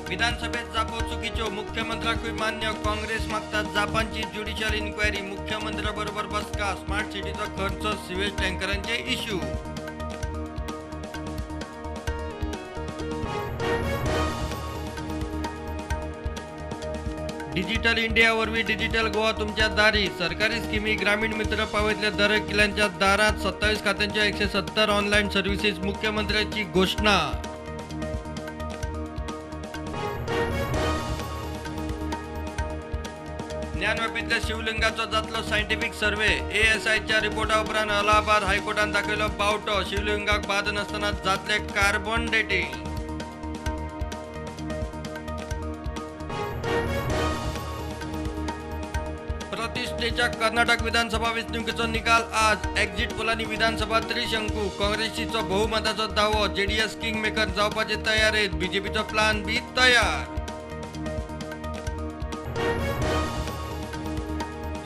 विधानसभेत जापो चुकीच्यो, मुख्यमंत्र्याकूय मान्य. काँग्रेस मागता जापांची ज्युडिशियल इन्क्वायरी. मुख्यमंत्र्याबरोबर बसका. स्मार्ट सिटीचो खर्च, सिवेज टँकरांचे इश्यू. डिजिटल इंडिया वरवीं डिजिटल गोवा तुमच्या दारी. सरकारी स्किमी ग्रामीण मित्र पावयतले दरेकल्यांच्या दारात. 27 खात्यांच्या 170 ऑनलायन सर्व्हिसीस, मुख्यमंत्र्यांची घोषणा. ज्ञानवापीतल्या शिवलिंगाचो जातलो सायंटिफिक सर्वे. एएसआयच्या रिपोर्टा उपरांत अलाहाबाद हायकोर्टान दाखयलो बावटो. शिवलिंगाक बाद नासतना जातले कार्बन डेटिंग. प्रतिष्ठेच्या कर्नाटक विधानसभा वेंचणुकेचो निकाल आज. एक्झिट पोलांनी विधानसभा त्रिशंकू. काँग्रेसीचो बहुमताचो दावो. जेडीएस किंग मेकर जावपाचे तयारेत. बीजेपीचो प्लान बी तयार.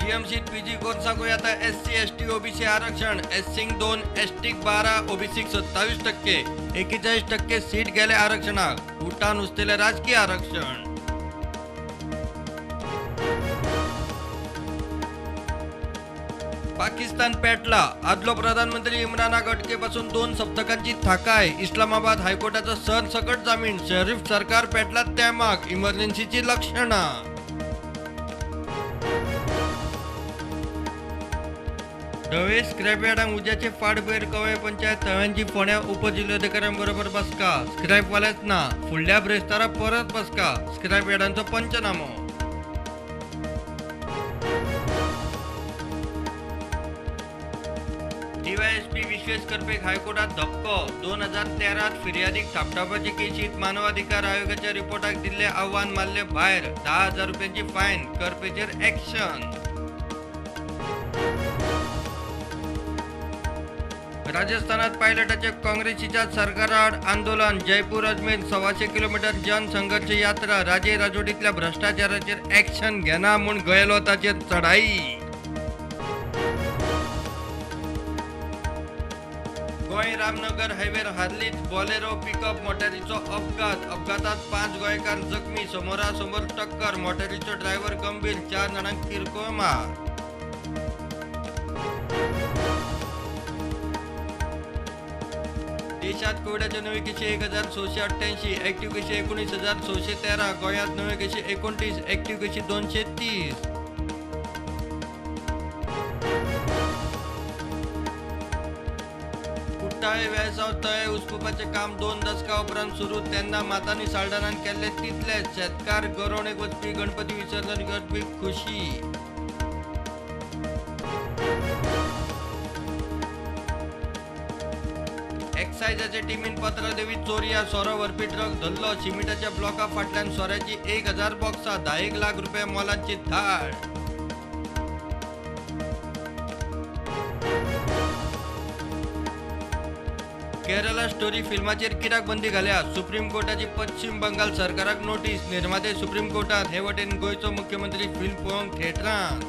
जीएमसीत पीजी कोर्साकूय आता एससी एसटी ओबीसी आरक्षण. एससीक 2, एसटीक 12, ओबीसीक 27%. 41% सीट गेले आरक्षणाक. उठान उस्तेले राजकीय आरक्षण. पाकिस्तान पेटला. आदलो प्रधानमंत्री इम्रानाक अटकेपासून 2 सप्तकांची थाकाय. इस्लामाबाद हायकोर्टाचो सरसकट जामीन. शरीफ सरकार पेटला तेमाक. इमर्जन्सीची लक्षणां. ढवळे स्क्रॅपयार्डांक उज्याचे फाटभुंयेर कवळें पंचायत तळ्यांची फोंड्या उपजिल्होधिकाऱ्यांबरोबर बसका. स्क्रॅपवालेच ना, फुडल्या ब्रेस्तारा परत बसका. स्क्रॅपयार्डांचो पंचनामो. डीवायएसपी विश्वेश करपेक हायकोर्टात धपको. 2013 फिर्यादीक थापटावपाचे केशीत मानवाधिकार आयोगाच्या रिपोर्टाक दिल्ले आव्हान मारले भायर. 10,000 रुपयांची फायन. करपेचेर ॲक्शन. राजस्थानात पायलटाचे काँग्रेसीच्या सरकाराआड आंदोलन. जयपूर अजमेर 125 किलोमीटर जनसंघर्ष यात्रा. राजे राजवटीतल्या भ्रष्टाचाराचेर ॲक्शन घेना म्हूण गहलोताचेर चढाई. गोंय रामनगर हायवेर हार्लीच बॉलेरो पिकअप मोटारीचो अपघात. अपघातात 5 गोंयकार जखमी. समोरासमोर टक्कर. मोटारीचो ड्रायव्हर गंभीर. 4 जाणांक किरकोळ मार. देशात कोविडाचे नवे केशी 1688, ॲक्टिव्ह केशी 19,613. गोंयांत नवे केशी 29, ॲक्टिव्ह केशी 230. कुट्टाळे वेळसांव तळे उसपुपाचें काम 2 दसकां उपरांत सुरू. तेन्ना मातांनी साल्ढाणान केल्ले तितलेच. शेतकार गरोवणेक वचपी गणपती विसर्जन करपी खुशी. एक्सायजाचे टिमीन पत्रादेवी चोरया सोरो व्हरपी ट्रक धरलो. शिमिटाच्या ब्लॉका फाटल्यान सोऱ्याची 1000 बॉक्सां, 10 लाख रुपया मोलाची धाड. केरला स्टोरी फिल्माचेर कित्याक बंदी घाल्या? सुप्रीम कोर्टाची पश्चिम बंगाल सरकाराक नोटीस. निर्माते सुप्रीम कोर्टात. हे वटेन गोंयचो मुख्यमंत्री फिल्म पळोवंक थिएटरांत.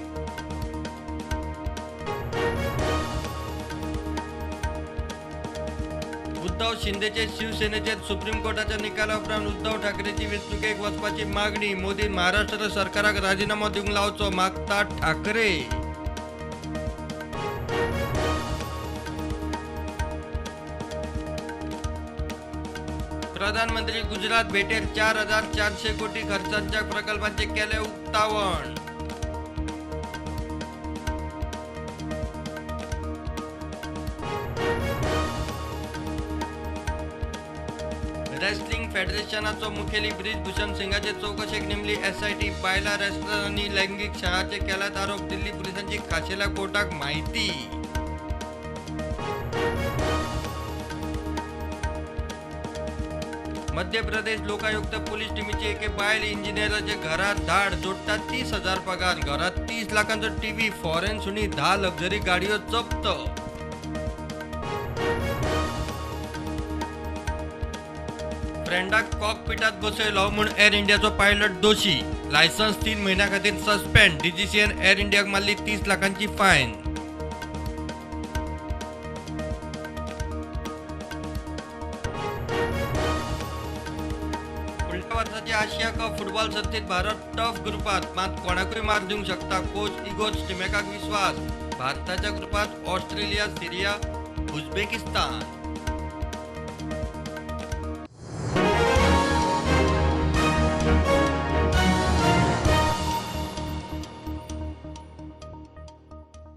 उद्धव शिंदेचे शिवसेनेचेर सुप्रीम कोर्टाच्या निकाला उपरांत उद्धव ठाकरेची वेंचणुकेक वचपाची मागणी. मोदीन महाराष्ट्र सरकाराक राजीनामो दिवंक लावचो मागता ठाकरे. प्रधानमंत्री गुजरात भेटेर 4,400 कोटी खर्चाच्या प्रकल्पांचे केले उक्तावण. रेसलिंग फेडरेशनाचो मुखेली ब्रिजभूषण सिंगाचे चौकशेक नेमली एसआयटी. बायला रेसलरांनी लैंगिक छळाचे केल्यात आरोप. दिल्ली पोलिसांची खाशेल्या कोर्टाक माहिती. मध्य प्रदेश लोकायुक्त पोलीस टिमीची एके बायल इंजिनियराचे घरात धाड. जोडटा 30,000 पगार. घरात 30 लाखांचो टीव्ही, फॉरेन सुनी, 10 लक्झरी गाडयो जप्त. फ्रेंडाक कॉकपिटात बसयलो म्हूण एअर इंडियाचो पायलट दोशी. लायसन्स 3 म्हयन्यां खातीर सस्पेंड. डीजीसीएन एअर इंडियाक मारली 30 लाखांची फायन. वर्साची आशिया कप फुटबॉल सर्तीत भारत टफ ग्रुपात, मात कोणाकूय मात दिवंक शकता. कोच इगोर स्टिमॅकाक विस्वास. भारताच्या ग्रुपात ऑस्ट्रेलिया, सिरिया, उझबेकिस्तान.